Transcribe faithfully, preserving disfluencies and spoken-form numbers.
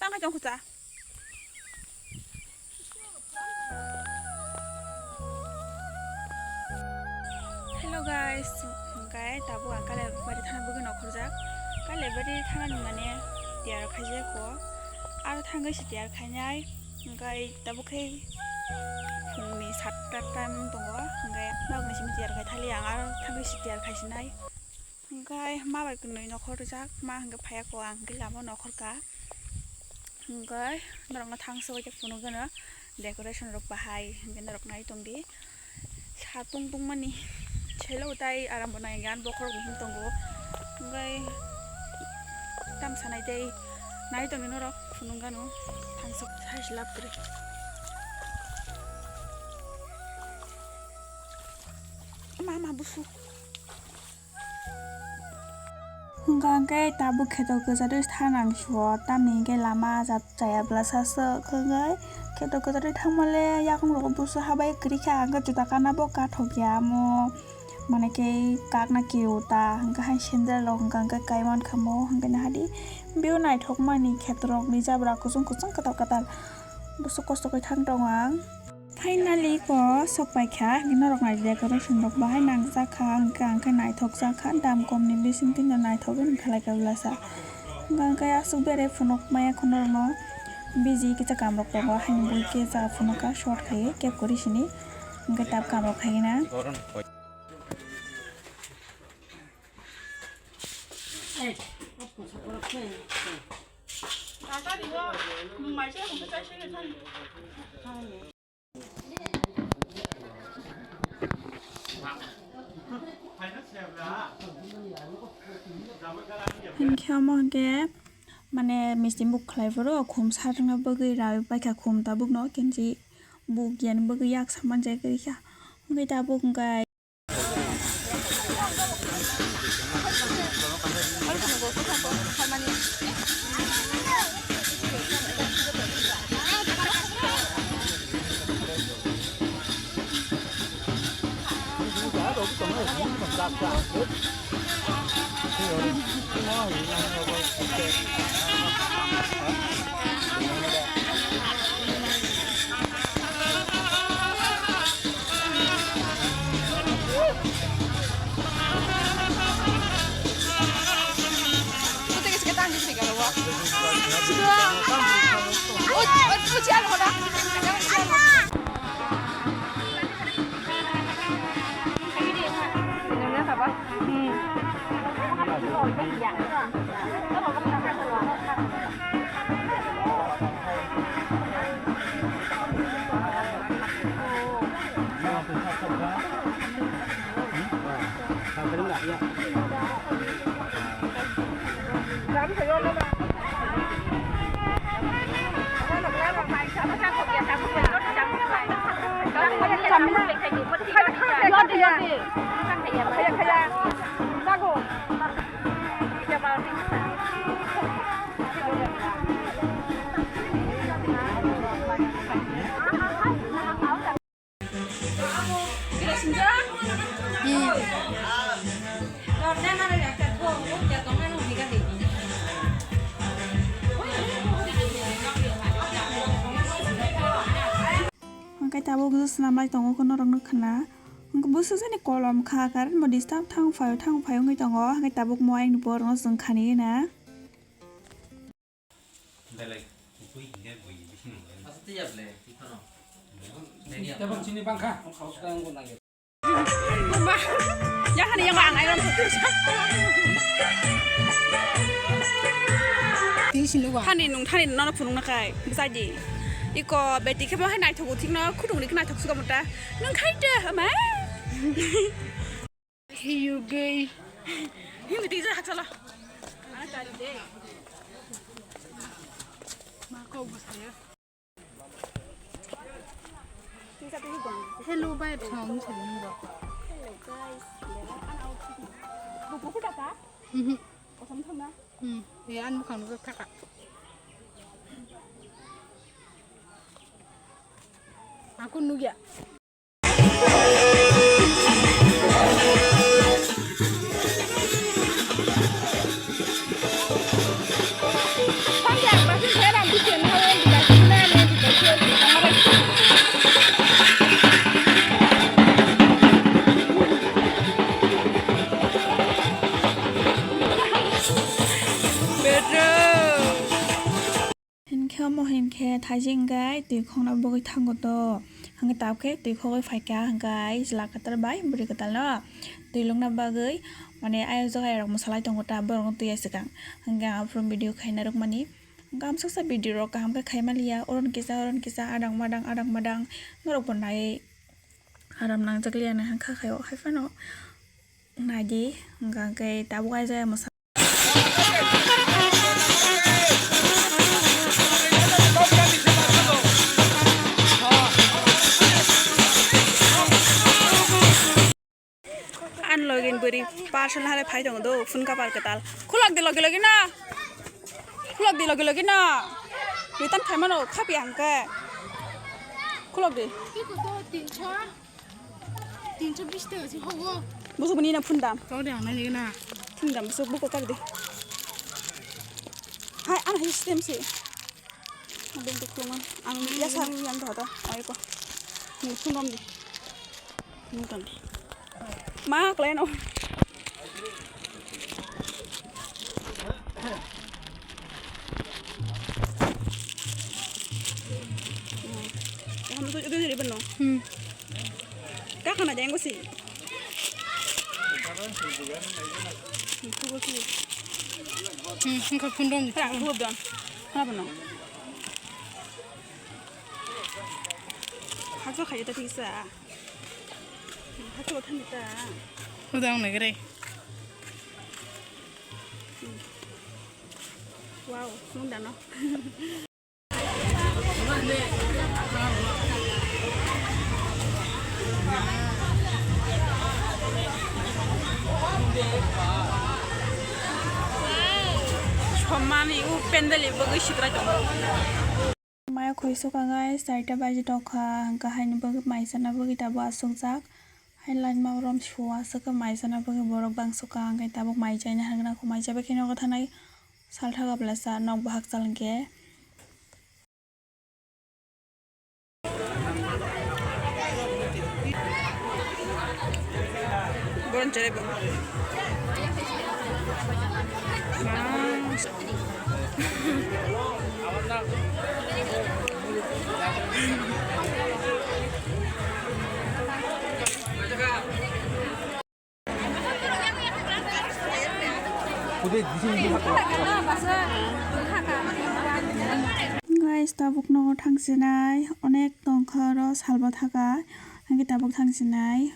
Tang khai tong khusa. Hello guys, hingkai tabuk ang Kailaibari thana bagwi nokhorjak. Kailaibari thana ni mane tiyar khaijak ko. Aro thangwi se tiyar khainai. Hingkai tabuk khe phungni satta time tongo. Hingkai nokni simi tiyar khai thali ang aro thangwi se tiyar khaisinai. Hingkai ma bai kwnwi nokhor rijak, ma hingke phaiya ko ang hingke lama nokhor ka. Hingkai norokno thangsa bai khe phunuk gano decoration rok bahai hingke norok nai tongdi. Satung tungmani selo tai aram bo nai gan bokhorok ni him tongo. Hingkai tam sanai tei nai tongdi norok phunuk gano thangsa hai se lab kwrwi. Ma ma busu. Hwnkha hwnkhe tabuk kheto kwcharwi thanang suo, tamni hwnkhe lama chaya bwlasa swk hwnkhe kheto kwcharwi thangmale yakung rogo busu habai kwrwi kha, hwnkhe juta kana bo kathok ya omo, mane khe kakna kiru ta, hwnkhe hai sandal rok hwnkha hwnkhe kaiman kha omo, hwnkhe nahadi view naithok mani kheto rokni jabra kuchung kuchung kwtal kwtal busu kosto khe thang tongo ang. Finally ko sok paikha, hwnkhe norok naidi decoration rok bahai nangjak kha, hwnkhe ang khe naithok jak kha, dam kom ni bising twi no naithok wngkha lai kha bwlasa. Hwnkhe ang khe aswk bere phunuk maya khe norok no busy kisa kam rok tongo, haini bui kisa phunuk kha short khai cap kwrwi sini, hwnkhe tab kam rok khai na. Hinkhe omo hinkhe mane misti buk khlai phuru khum sarwkna bagwi rawi paikha khum tabukno kenchi buk yani bagwi yak saman jai kwrwi kha hwnkhe tabuk hwnkhe. Hwnkhe tabuk bwswk swnamlai tongo khe norokno khna. Hwnkhe bwswk jani kolom kha, current bo disturb thang phaio thang phaio wngwi tongo. Hwnkhe tabuk mo ayang ni borokno chwng khani na. Belai, ukui hingga bui bisi nunggu. Asa tiya ble, ikhano. Tebang chini bangkha. Yahani yang ang ayam satu. Tini sini wa. Hani nung thani nono phunung nakai, bwsai di. Iko beti khe bo hai naithok uthik no, khudung ri khe naithok suka muta. Nung khai de, ma. Hiyu gay. Hindi tija haksala. Ana tari de. Hello, bye, thong, thong, thong. Hello, guys. Buku kuda ka? Mhm. Kosong thang na? Hmm. Ya, an bukan buku kaka. Aku nugya. Hinkhe omo hinkhe thaijing gai twi khongna bagwi thango to. Hinkhe tabukhe twi khogwi phaikha hinkhe chwla kwtal bai bwrwi kwtal no twi lukna bagwi, mane, ayang jaga rok mwsalai tongo ta, borok no twi ya swkang. Hinkhe ang aphuru video khaina rwkmani. Hinkhe amsuksa video rok kaham khe khaimaliya, oron kisa, oron kisa, adang madang, adang madang norok bo nai aram nangjakliya, nai hinkha khaio, haiphano naidi, hinkhe tabuk ai jaya mwsa. An login bwrwi parcel hare phai tongo do, phone cover kwtal. Khulok di logi logi na. Khulok di logi logi na. Return khai mano, khapi ang khe. Khulok di. Iko do tinso, tinso bis taka se hogo. Busuk ni na phone dam. Kau de ang nai na. Phone dam busuk buko kar di. Hai, an hai stem se. Adung tu khulungan. Ang ya sa yang tu hata. Ayo ko. Ni phone dam di. Nungkan di. Ma, kalian, oh. Kamu tuh itu dari benar. Hmm. Kakak aja yang sih. Itu sih. Hmm, engkau pun dong. Kenapa dong? Kenapa dong? Haksa khayo ta thiksa. Haksa bo thani ta. Uda ong nagre. Wow, nung dano. Somani u pendel bagwi sikrai tongo. Maya khoi suka guys, charta baji tokha, hwnkhe haino bagwi mai chana bagwi tabuk asukjak. Hai line ma rom sua aswk khe mai chana bagwi borok bang suka, hwnkhe tabuk mai chaina hwnwi nangkha, mai chabai khe nogo thanai sal thaga blasa nok bahak chal hwnkhe. Boron cherai bo. Guys, tabuk nogo thangsinai, onek tongkha oro salbo thaka, hwnkhe tabuk thangsinai.